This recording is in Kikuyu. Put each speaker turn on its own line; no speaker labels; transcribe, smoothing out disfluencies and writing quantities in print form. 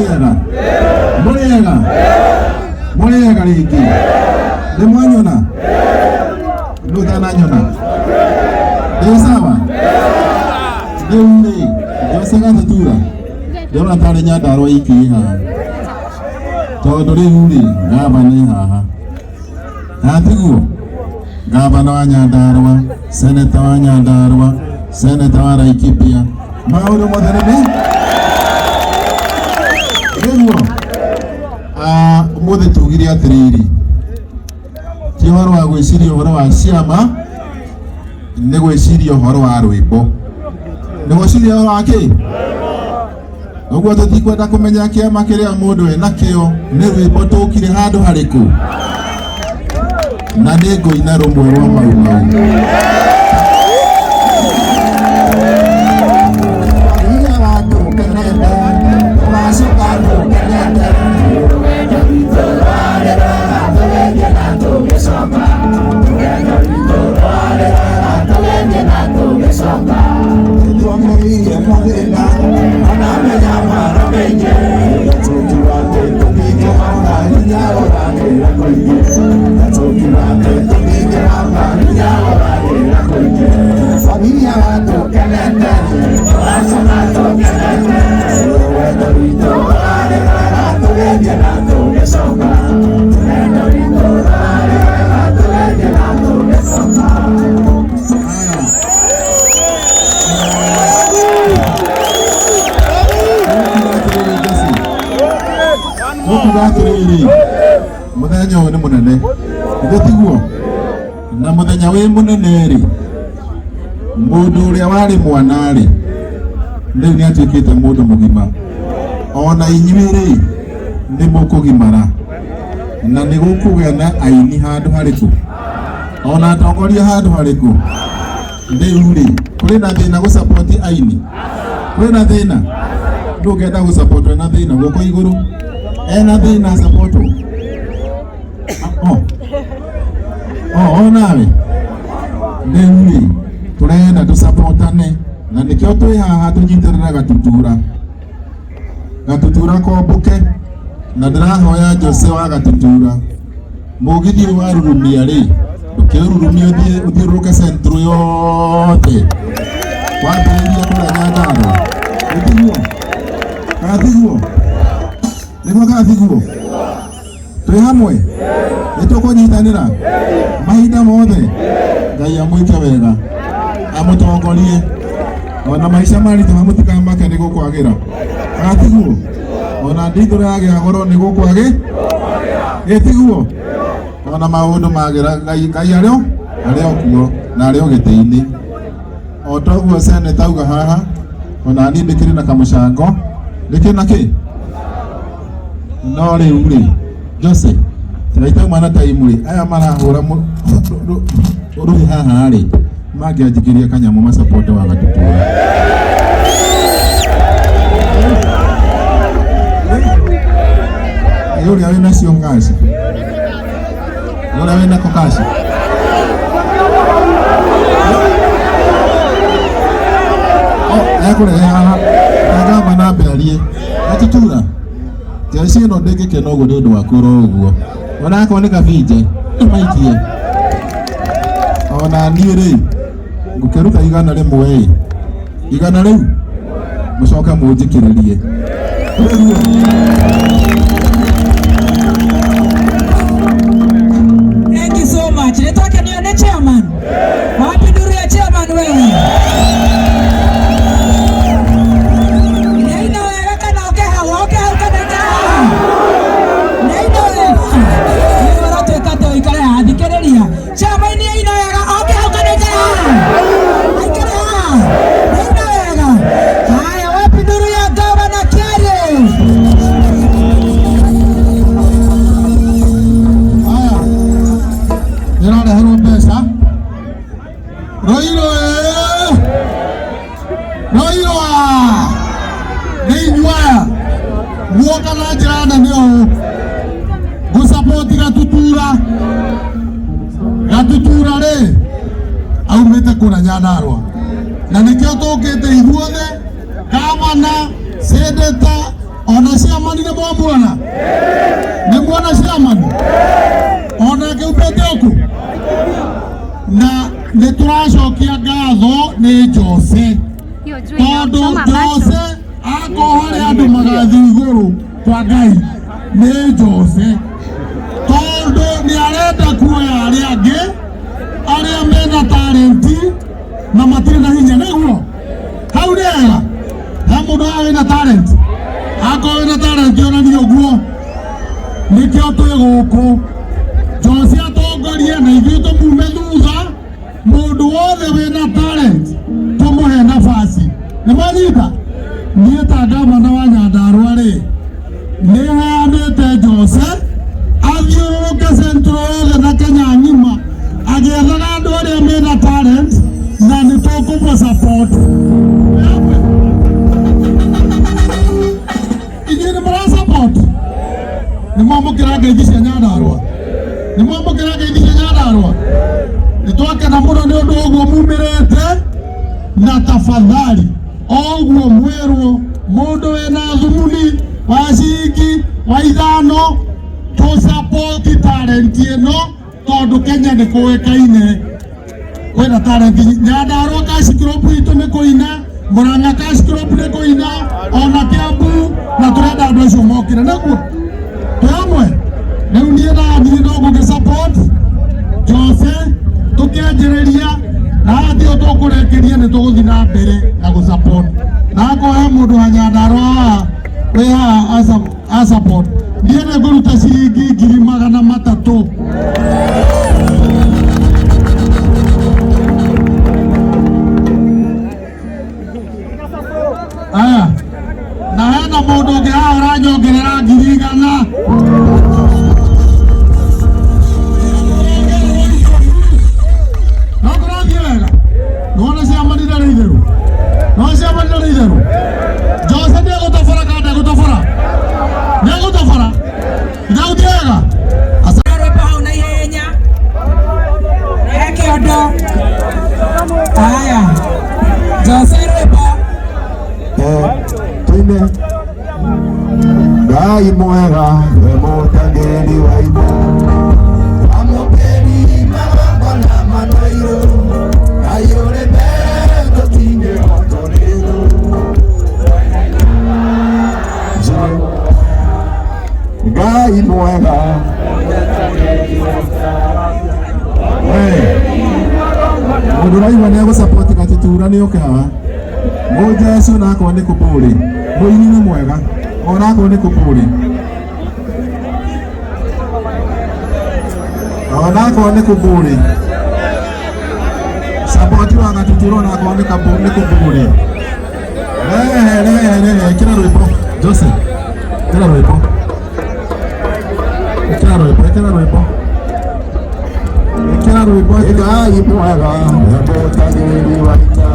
Mũrĩega? Mũrĩega? Mũrĩega rĩngĩ? Nĩ mwanyona? Nũ ũtananyona? Ndĩ sawa? Rĩu rĩ, Jose Gatutura, ndĩrona tarĩ Nyandarũa iki ĩ haha. Tondũ rĩu rĩ, gavana ĩ haha. Kana tiguo? Gavana wa Nyandarũa, seneta wa Nyandarũa, seneta wa Laikipia, maũndũ mothe nĩ nĩguo. Ah, ũmũthĩ tugire atĩrĩrĩ, ti ũhoro wa gwĩciria ũhoro wa ciama, nĩ gwĩciria ũhoro wa rwĩmbo. Nĩ gwĩciria ũhoro wa kĩ? Ũguo tũtikwenda kũmenya kĩama kĩrĩa mũndũ enakĩo, nĩ rwĩmbo tũkire handũ harĩkũ, na nĩ ngũina rũmwe rwa Mau Mau. Gũkuga atĩrĩrĩ, mũthenya ũyũ nĩ mũnene, githĩ tiguo? Na mũthenya wĩ mũnene rĩ, mũndũ ũrĩa warĩ mwana rĩ, rĩu nĩ atuĩkĩte mũndũ mũgima. Ona inyuĩ rĩ, nĩ mũkũgimara na nĩ gũkũgĩa na aini handũ harĩkũ, ona atongoria handũ harĩkũ. Rĩu rĩ, kũrĩ na thĩna gũsapoti aini? Kũrĩ na thĩna? Ndũngĩenda gũsapotwo ena thĩna, guoko igũrũ. Ena thĩna sapotwo? Oh. Oh, o nawe. Rĩu rĩ, tũrenda tũsapotane na nĩkĩo twĩ haha tũnyitĩrĩra Gatutura. Gatutura kombũke na ndĩrahoya Jose wa Gatutura mũgithi ũyũ warurumia rĩ, ndũkĩũrurumie ũthiĩ ũthiũrũrũke central yothe wambĩrĩria kũrĩa Nyandarũa. Nĩ tiguo? Kana tiguo? Nĩguo kana tiguo? Twĩ hamwe? Nĩ tũkũnyitanĩra mahinda mothe? Ngai amwĩke wega, amũtongorie ona maica maritũha mũtikamake nĩ gũkwagĩra. Kana tiguo? Ona ndithũra yagĩa goro nĩ gũkwagĩ? Ĩ tiguo? Ona maũndũ magĩra Ngai Ngai arĩ o arĩ o kuo na arĩ o gĩtĩ-inĩ. O toguo seneta auga haha, ona niĩ ndĩkĩrĩ na kamũcango, ndĩkĩrĩ na kĩ? No rĩu rĩ, Jose, tigaitauma na taimu rĩ, aya marahũra rũhi haha rĩ, mangĩanjikĩria kanyamũ macapote wa Gatutura. Ĩ ũrĩa wĩna cio ngaci, ũrĩa wĩnako kaci. Oh, ekũrehe haha, ngamba na mbere Gatutura. Jeshi ĩno ndĩngĩkena ũguo nĩ ũndũ waku oro ũguo. Ona akorwo nĩ kabinje, maikie. Ona niĩ rĩ, ngũkĩruta 100 ĩ. 100 rĩu mũcoke mũnjikĩrĩrie.
Thank you so much. Nitaka nione chairman. Wapi nduru ya chairman wewe? Nĩaina wega kana oke hau, oke hau kana aikare haha? Nĩaina wega. Nĩ ũratuĩka atĩ ũikare haha, thikĩrĩria. Chairman nĩaina wega, oke hau kana aikare haha? Aikare haha. Nĩaina wega. Haya, wapi nduru ya gavana Kiarie?
Haya, ĩrareherwo mbeca. Roiro ĩ! Roiro aa! Nĩ inyuĩ aya muoka na njĩra nene ũũ gũcapoti Gatutura. Gatutura rĩ aumĩte kũrĩa Nyandarũa na nĩkĩo tũkĩte ithuothe, gavana, seneta. Ona ciamani nĩ mwamuona, nĩ muona ciamani onake umĩte ũkũ, na nĩ tũracokia ngatho nĩ Jose
Hiyo jua
tondũ
inachoma macho.
Jose akorwo harĩ andũ magathiĩ igũrũ kwa Ngai nĩ Jose, tondũ nĩ arenda kuoya arĩa angĩ arĩa mena talenti na matirĩ na hinya. Nĩguo hau nĩ hega, he mũndũ haha wĩna talent, akorwo wĩna talent onanie ũguo. Nĩkĩo twĩ gũkũ, Jose atongorie na ithuĩ tũmume thutha. Mũndũ wothe wĩna talent tũmũhe nafasi. Nĩ mwanyita? Niĩ ta gavana wa Nyandarua rĩ, nĩ heanĩte Jose athiũrũrũke Central yothe na Kenya ng'ima agĩethaga andũ arĩa mena talent, na nĩ tũkũmũ support. Inyuĩ nĩ mũra support? Nĩ mwamũkĩra ngeithi cia Nyandarua? Nĩ mwamũkĩra ngeithi cia Nyandarua? Nĩ twakena mũno nĩ ũndũ ũguo mumĩrĩte, na tafadhali oguo mwĩrwo mũndũ wĩna thumuni wa ciringi wa ithano tũsapoti talent ĩno, tondũ Kenya nĩ kũĩkaine kwĩna talent. Nyandarua Cash Crop itũ nĩ kũina, Murang'a Cash Crop nĩ kũina, ona Kiambu, na tũrenda andũ acio mokĩre nĩguo twĩ hamwe. Rĩu niĩ naniĩ no ngũgĩ support Jose tũkĩanjĩrĩria, na haha tio tũkũrĩkĩria, nĩ tũgũthiĩ na mbere na gũ support. Na akorwo he mũndũ wa Nyandarua haha wĩ haha a support, niĩ nĩ ngũruta ciringi 300,000. Aya, na hena mũndũ ũngĩ haha ũranyongerera 100,000. No kũrathiĩ wega, nĩwona ciamani ndarĩ itherũ, no ciamani ndarĩ itherũ. Jose nĩ egũtobora kana ndegũtobora? Nĩ egũtobora. Ndagũthiĩ wega.
Rwĩmbo hau na ihenya. Rehe kĩondo. Haya. Jose, rwĩmbo.
Tuine Ngai mwega, we mũtangĩri wa ita,
Amũkĩri magongona manoirũ, Ngai ũrĩ mbere tũtingĩhotwo nĩ thũ.
Ngai mwega. We mũndũ ũraigua nĩ egũsapoti Gatutura nĩ oke haha. Mũjesu nakorwo nĩ kũbũrĩ, mũini nĩ mwega onakorwo nĩ kũbũrĩ, onakorwo nĩ kũbũrĩ, sapoti wa Gatutura onakorwo nĩ nĩ kũbũrĩ. Rehe, rehe, rehe, ĩkĩra rwĩmbo. Jose, ĩkĩra rwĩmbo, ĩkĩra rwĩmbo, ĩkĩra rwĩmbo, ĩkĩra rwĩmbo.
Ngai mwega, we mũtangĩri wa ita.